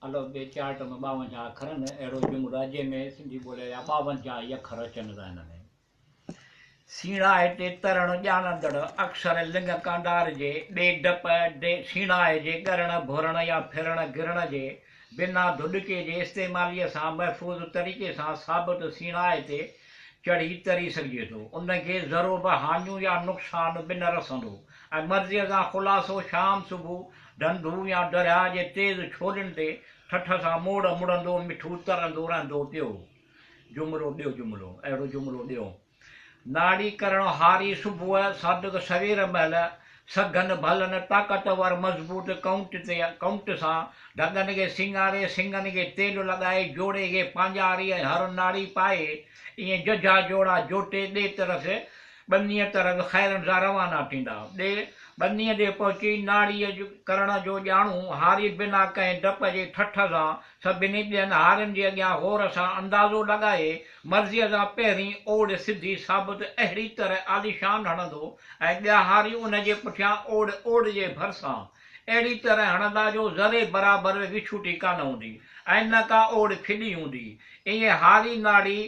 الف بي چارٽ ۾ 52 اکر آهن، اهڙو جملو آهي جنهن ۾ سنڌي ٻوليء جا 52 ئي اکر اچن ٿا هن ۾. سيڻاهه تي ترڻ ڄاڻندڙ اڪثر لڱ ڪانڊار جي ٻئي ڊپ ڊي سيڻاهه جي ڳرڻ ڀورڻ يا ڦرڻ گرڻ جي بنا ڌڏڪي جي استعماليء سان محفوظ طريقي سان ثابت سيڻاهه تي چڙهي تري سگهجي ٿو. ان کي ذرو به هاڃو يا نقصان به نه رسندو ۽ مرضيء سان خلاصو شام صبح ڍنڍون يا درياهه جي تيز ڇولين تي ٺٺ سان موڙ مڙندو مٺو ترندو رهندو پيو. جملو ٻيو جملو اهڙو جملو ٻيو. ناڙي ڪرڻ هاري صبح صادق سوير مهل سگهن ڀلن طاقتور مضبوط ڪئونٽ تي ڪئونٽ سان ڍڳن کي سينگاري سنگن کي تيل لڳائي جوڙي کي پانجاري ۽ هر ناڙي پائي ائين ججها جوڙا جوٽي ٻئي طرف ٻنيء طرف خيرن سان روانا ٿيندا. ٻي ٻنيء تي پهچي ناڙيء ڪرڻ جو ڄاڻو هاري بنا ڪنهن ڊپ جي ٺٺ سان سڀني ٻين هارين جي اڳيان غور سان اندازو لڳائي مرضيء سان پهرين اوڙ سڌي ثابت اهڙي طرح عاليشان هڻندو ۽ ٻيا هاري ان جي پٺيان اوڙ اوڙ جي ڀرسان اهڙي طرح هڻندا جو ذري برابر به وڇوٽي ڪانه هوندي ۽ نه ڪا اوڙ ڦڏي هوندي. ائين هاري ناڙي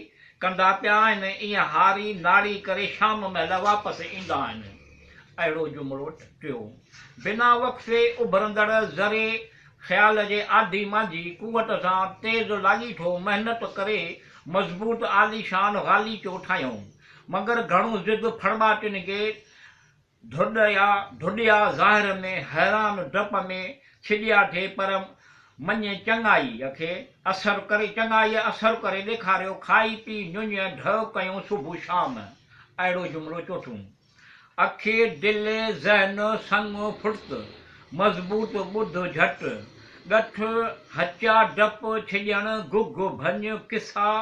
ڪندا پيا آهن، ائين هاري ناڙي ڪري شام مهل واپس ايندا آهن. اهڙو جملو ٽيون. بنا وقفي اڀرندڙ ذري خيال جي آڌي مانجهي قوت سان تيز لاڳيٺو محنت ڪري مضبوط عاليشان غاليچو ٺاهيائون. مگر گهڻو ضد ڦڙٻاٽين کي ڌڏيا ڌڏيا ظاهر ۾ حيران ڊپ ۾ ڇڏيا ٿي پر مڃي چڱائيء کي اثر ڪري چڱائيء اثر ڪري ڏيکاريو کائي پي ڃڃ ڍء ڪيون صبح شام اهڙو جملو چوٿون اکي دل ذهن سڱ ڦڙت مضبوط ٻڌ جهٽ ڳٺ هچا ڊپ ڇڄڻ گگ ڀڃ قصا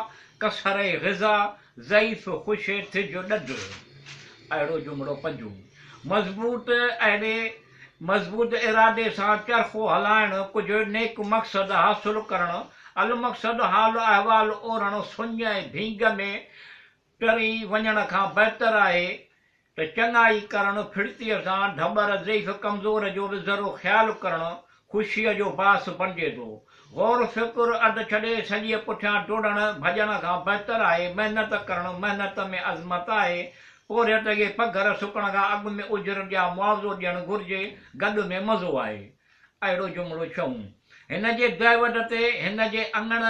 ڪسر غذا ضعيف خوش ٿج ڏڍ. اهڙو جملو پنجون. مضبوط اهڙي مضبوط ارادي سان چرخو هلائڻ، ڪجهه نيڪ مقصد حاصل ڪرڻ، المقصد حال احوال اورڻ سڃ ۽ ڀينگ ۾ ٽري وڃڻ کان بهتر آهي ته چڱائي ڪرڻ، ڦڙتيء سان ڍٻر ضعيف ڪمزور جو به ذرو خيال ڪرڻ خوشيء جو باعث بڻجي ٿو. غور فڪر اڌ ڇڏي سڄيء پٺيان ڊوڙڻ ڀڄڻ کان بهتر آهي محنت ڪرڻ، محنت ۾ عظمت آهي. پورهيت کي پگهر سڪڻ کان اڳ ۾ اجرت يا معاوضو ڏيڻ گهرجي، گڏ ۾ مزو آهي. اهڙو جملو ڇهون. هن جي دعوت تي هن جي اڱڻ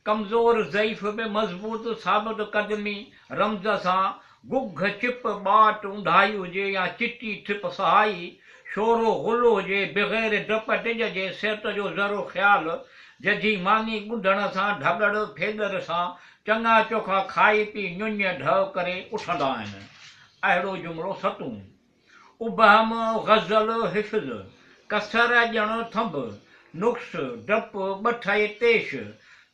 ڪمزور ضعيف به مضبوط ثابت قدمي رمز سان گگهه چپ ٻاٽ اونڌائي هجي يا چٽي ٺپ سهائي، شورو غل هجي، بغير ڊپ ڊڄ جي صحت جو ذرو خيال، ججهي ماني ڳنڍڻ سان ڍڳڙ ڦيڏر سان چڱا چوکا کائي پي ڃڃ ڍء ڪري اٿندا آهن. اهڙو جملو ستون. ابهم، غزل، حفظ، ڪسر ڄڻ ٿنڀ، نقص، ڊپ، ٻٺئي تيش،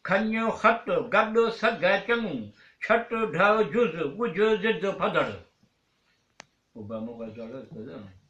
کڃ، خط، گڏ، سگهه، چڱو، ڇٽ، ڍء، جز، ڳجهه، ضد، ڦڌڙ. ابهم، غزل، حفظ.